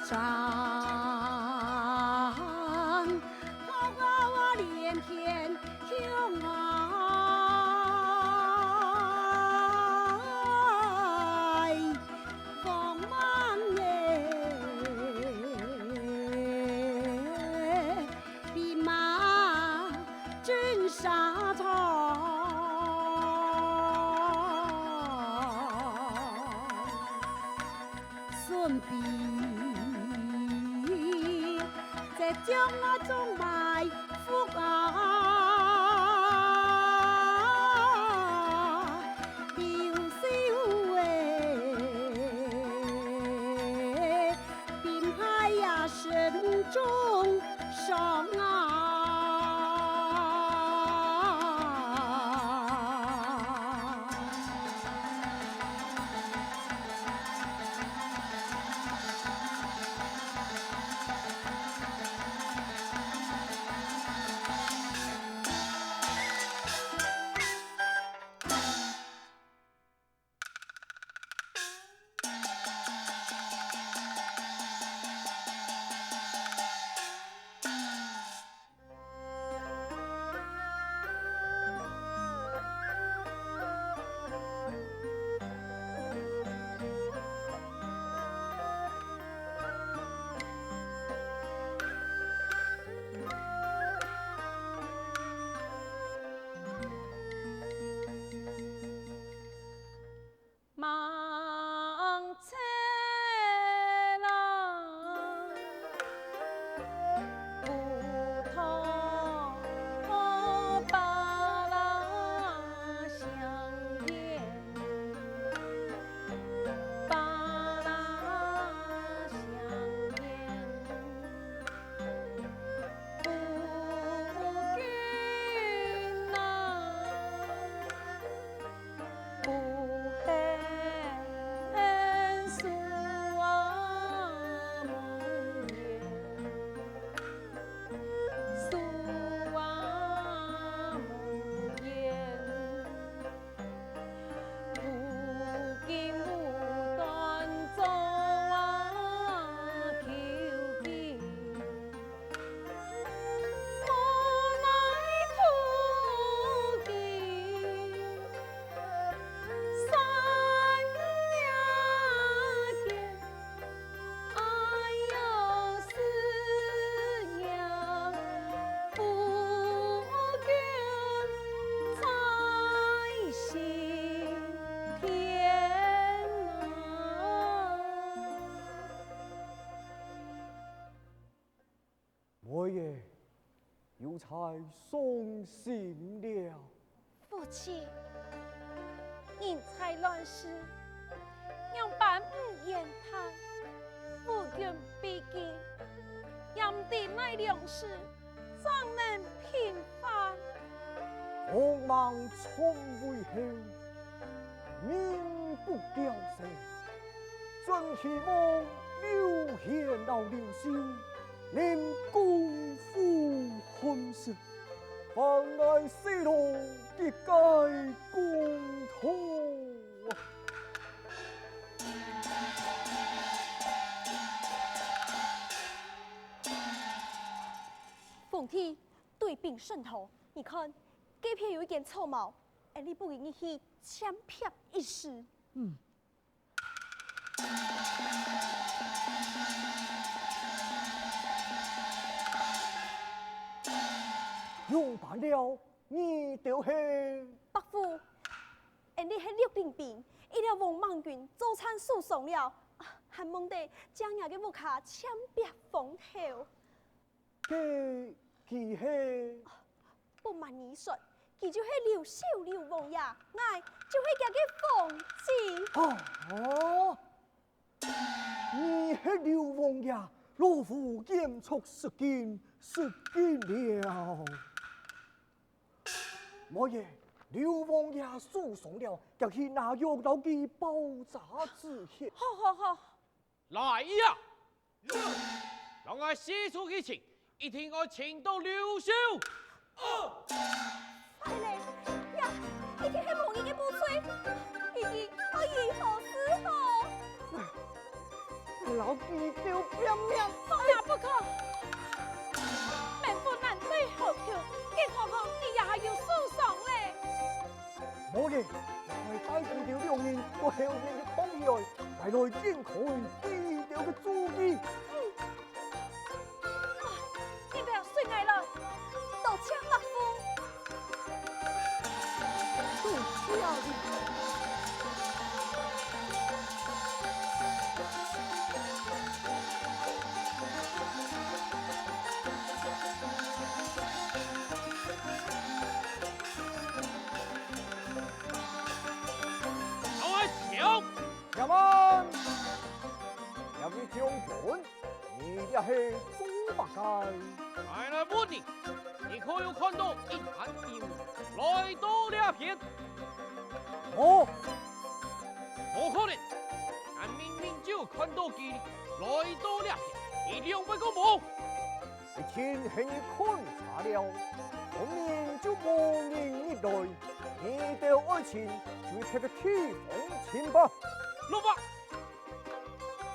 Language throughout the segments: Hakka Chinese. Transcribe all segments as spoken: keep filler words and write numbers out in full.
上，好啊，连天雄啊，王莽哎，兵马震沙场。 孙膑在江中埋伏啊，刘秀哎，兵败呀身中伤啊。 妹仔，有在傷心了。父親，人在亂世，仰般毋言嘆？夫君被禁，也毋知哪量時正能平反。王莽篡位後，民不聊生， 真希望劉謙摎劉秀能共赴漢室，還𠊎細郎一個公道。皇帝，對兵甚多，你看，該片有一間草茅，俺俚不如入去champion一試。嗯。 用飯了，你兜係？伯父，俺俚係綠林兵，一了王莽軍作戰受傷了，啊，還望得正若个屋下champion風頭。 該佢係？不瞞你說，佢就係劉秀劉王爺，𠊎就係佢个皇子。哦，你係劉王爺，老夫言錯失敬，失敬了。妹仔，劉王爺受傷了，遽去拿藥摎佢包紮止血。好，好，好。 來呀！來，𠊎四處去尋，一定愛尋到劉秀！快咧，呀，一定係無人个部隊，一定愛如何是好？𠊎摎佢兜拚來帶佢兜兩人到後院个空地，來來檢看佢兜个主意。 你不要隨𠊎來，多謝伯父。多謝你。老外，請。且慢！這位將軍， 你這係做麼个？𠊎來問你，你可有看到一男一女來到這片？無。無可能，𠊎明明就看到佢來到這片，你仰會講無？一定係你看差了，分明就無人入來，你兜愛尋就別个地方尋吧。落馬！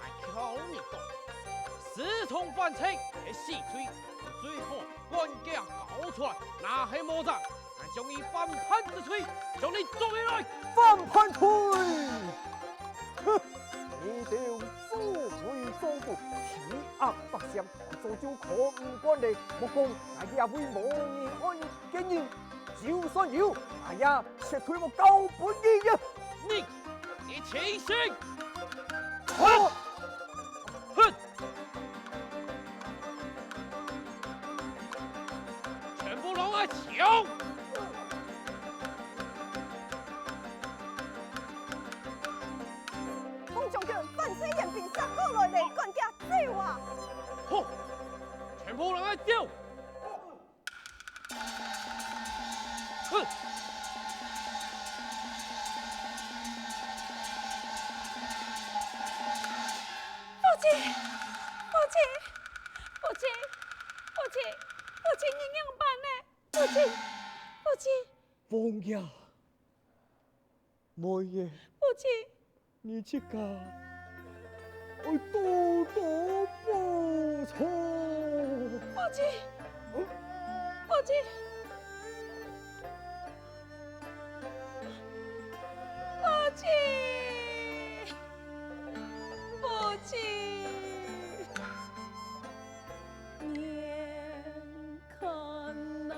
𠊎教你講，時常犯錯个死罪，最好關佢交出來，若係無成，𠊎將你反叛之罪，將你捉起來。反叛罪！哼！你兜作威作福，欺壓百姓，早就看毋慣了。莫講𠊎這位無人愛个人，就算有，𠊎也絕對無交分你个。你 你清醒！好！哼！全部攏愛搶！洪將軍，萬歲援兵殺過來了，趕緊走啊！好！全部攏愛走！ 哼！父親，父親，父親，父親，父親，你仰般呢？父親，父親。王爺。 妹仔，父親。你自家愛多多保重。父親，父親，父親，父親。 看來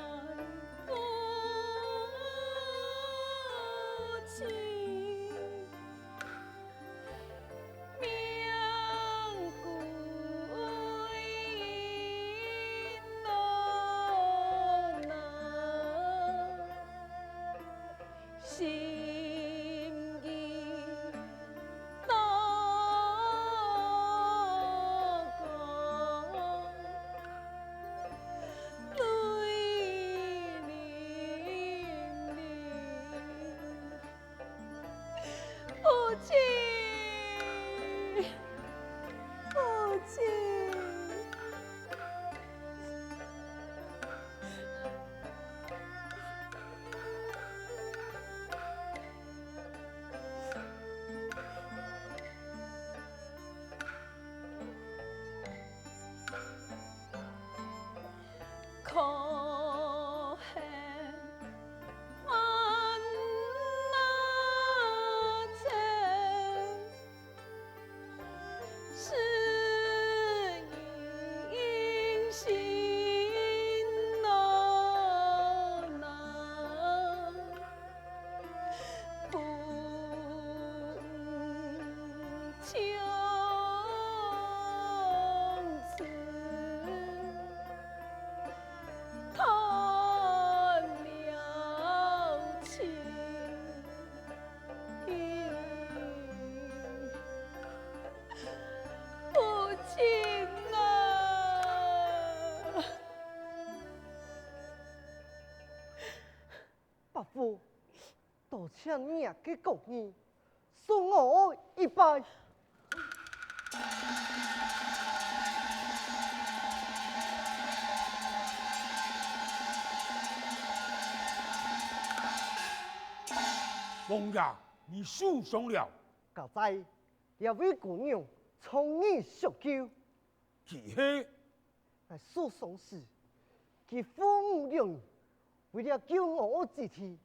父親命歸陰曹，心意 刀割淚淋淋。父親，父親。 可恨萬難走，是因心難難。 伯父，多謝你个公義，恕我一拜。王爺，你受傷了。 佳哉，這位姑娘從你相救。佢係？𠊎受傷時，佢父母兩人為了救吾姊弟，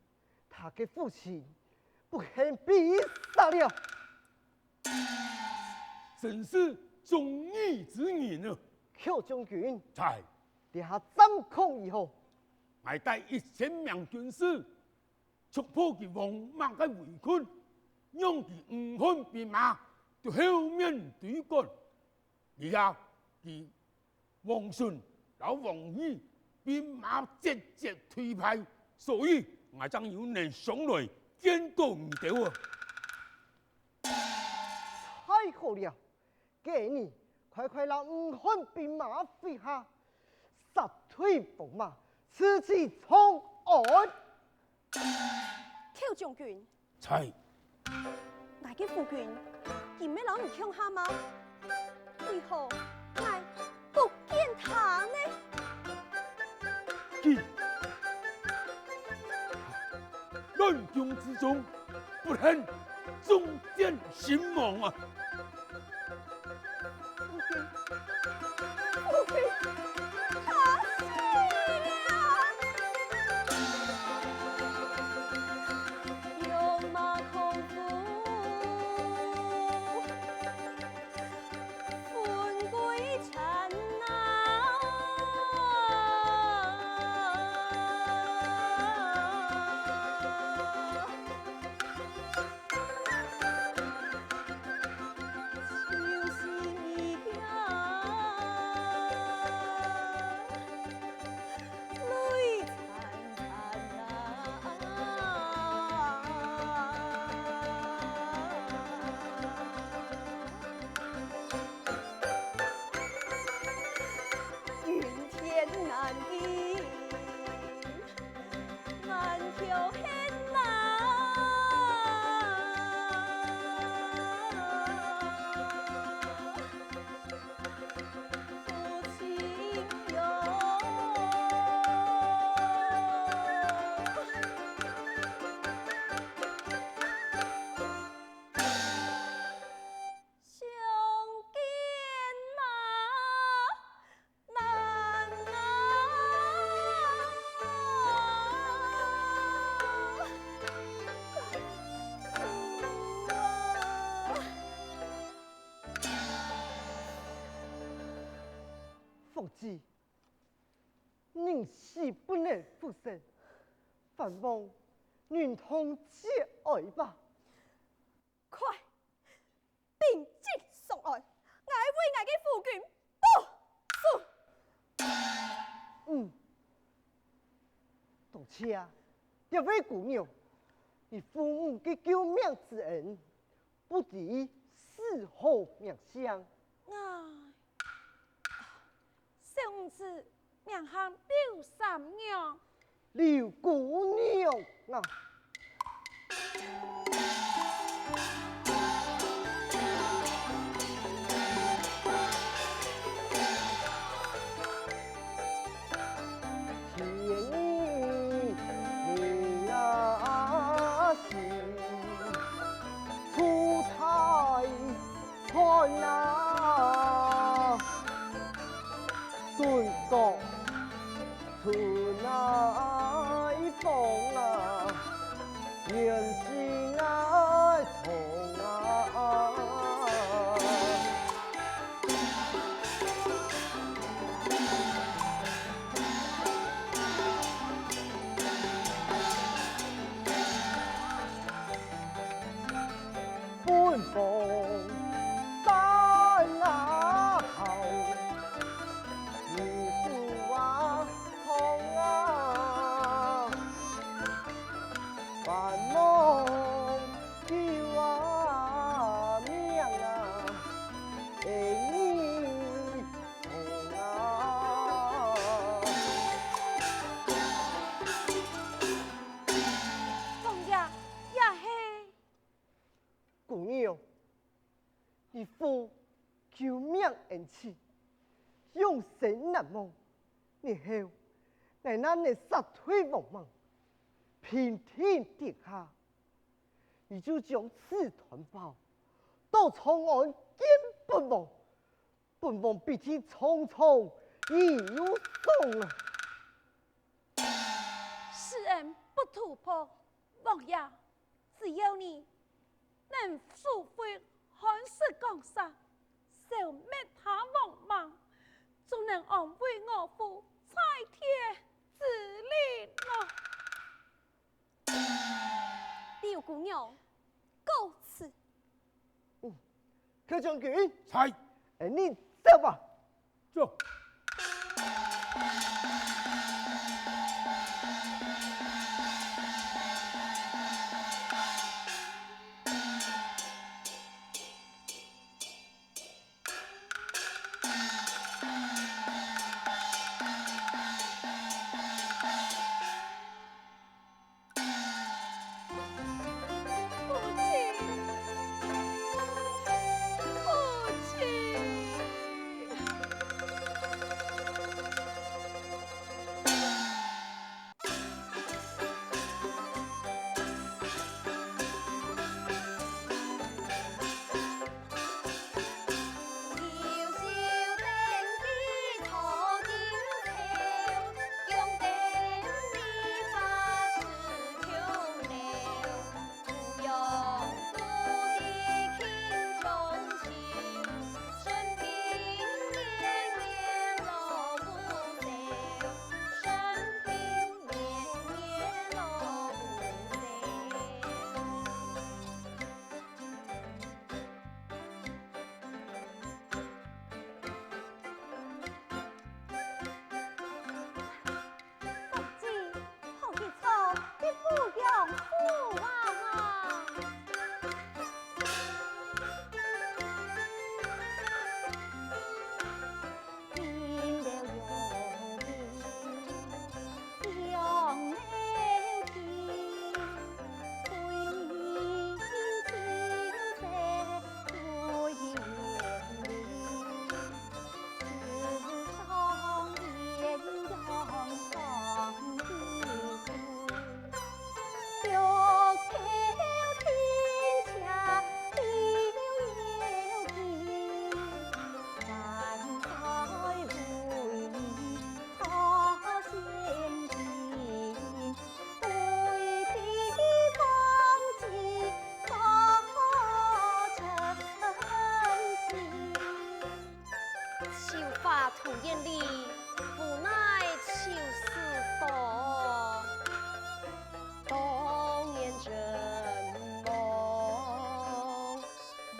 他个父親不幸被殺了。真是忠義之人啊！寇將軍，在。這下戰況如何？𠊎帶一千名軍士， 突破佢王猛个圍困，讓佢吳漢兵馬對後面追趕。這下佢王順摎王儀兵馬節節退敗，所以𠊎正有能上來見到你兜啊！太好了！ 該你快快摎吳漢兵馬麾下，殺退王猛，直取長安。寇將軍，在。𠊎个夫君，今晡日摎你共下嗎？為何𠊎不見他呢？佢 亂軍之中，不幸中箭身亡啊！夫君，夫君，他死了！戎马匡扶， 魂归尘埃。秋夕一家， 泪惨惨啊。云天南京，难求现呐。 皇子，人死不能复生，还望仁痛节哀吧。快， 禀旨上来，𠊎为𠊎个夫君报仇。嗯，多谢啊，这位姑娘，你父母个救命之恩，不知是何名相？哎， 小女子名唤柳三娘。柳姑娘啊！天意你啊，心出太 看啊，顿觉春来风啊，人心啊痛啊。王爷，也係。 姑娘，你父救命恩情，永生難忘。日後，𠊎若能殺退王猛，平定天下，你就將此糰包到長安見本王，本王必定重重以賞啊！施恩不圖報，王爺，只要你能收回漢室江山，消滅大王猛，就能安慰我父在天之靈了。劉姑娘，告辭。嗯，寇将軍。在。哎，你走吧。 走。父亲，父亲。秋花吐煙里，無奈秋死多。當年征伐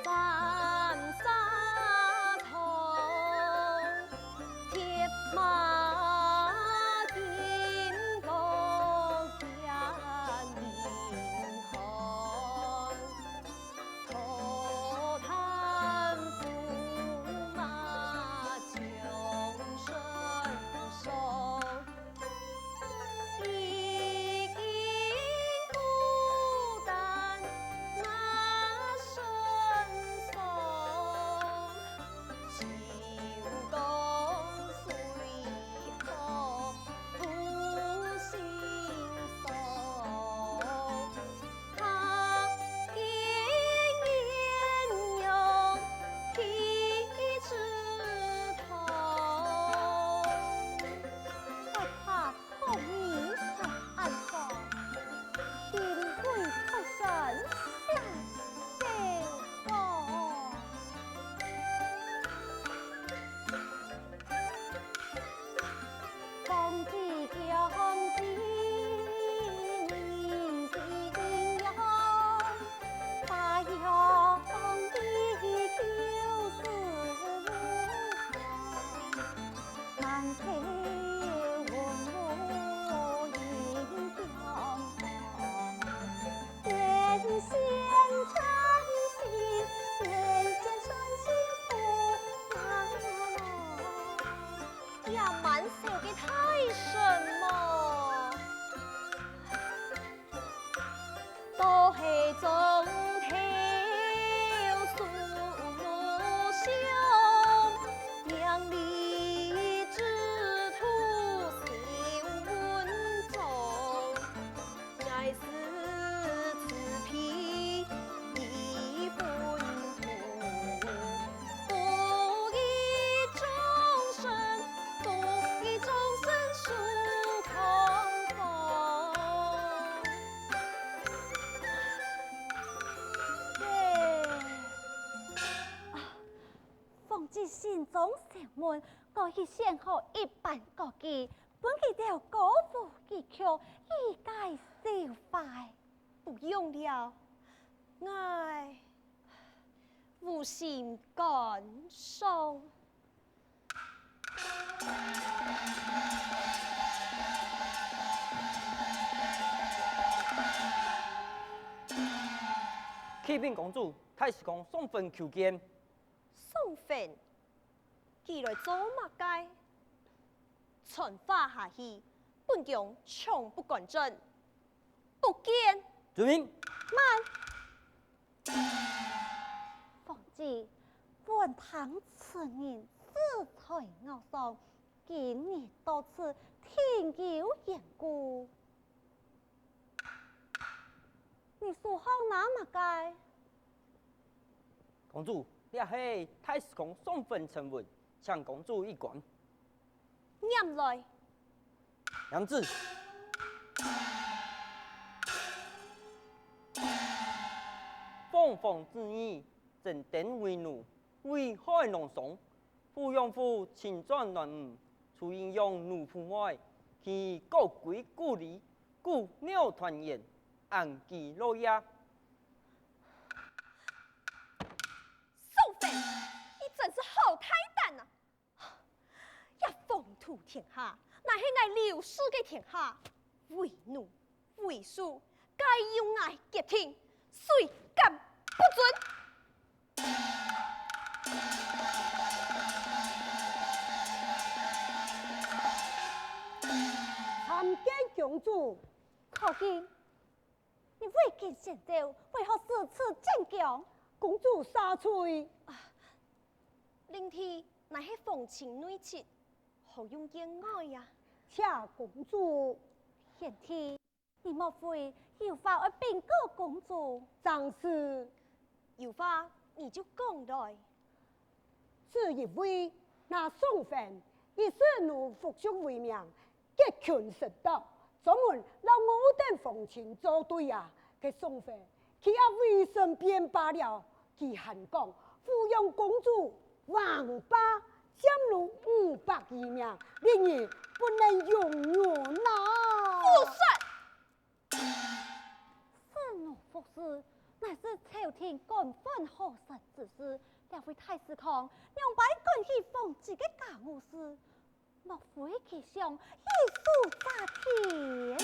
斩殺殺，鐵馬金戈見銀河。 也滿愁个大什麼？門，過去選好一班歌妓，分佢兜歌舞幾曲，以解愁懷。不用了，𠊎無心肝傷。啟稟公主，大司空宋汎求見。宋汎，佢來做麼个？傳話下去，本宮長不干政。不見。遵命。慢。皇子，聞聽此人志在遨上，今日到此，定有緣故。你手項拿麼个？公主，這係大司空宋汎呈文，請公主一觀。拈來。娘子。奉皇旨意，徵丁為奴，為海郎商， 府養父尋轉男女，除了養奴僕外，其餘各歸故里，鼓鳥團圓，安居樂業。宋汎，你真是好大膽啊！這黃土天下，乃係𠊎劉氏个天下，為奴 為婢，皆由𠊎決定，誰敢不遵？參見公主。可敬，你未經先奏，為何如此堅強？公主赦罪。啊，令弟乃係皇親內戚，何用見外呀？謝公主。賢弟， 你莫非有話愛稟告公主？正是。有話你就講來。只因為那宋汎以士農服畜為名，結群食黨，專門摎我等皇親作對啊！該宋汎，佢也為順便罷了，佢還講，撫養公主橫霸佔奴五百餘名，令人不能容忍啊！胡說！ 士農服事，乃是朝廷官方好說之事，這位大司空仰般管起皇子个家務事？莫非佢想以手詐天？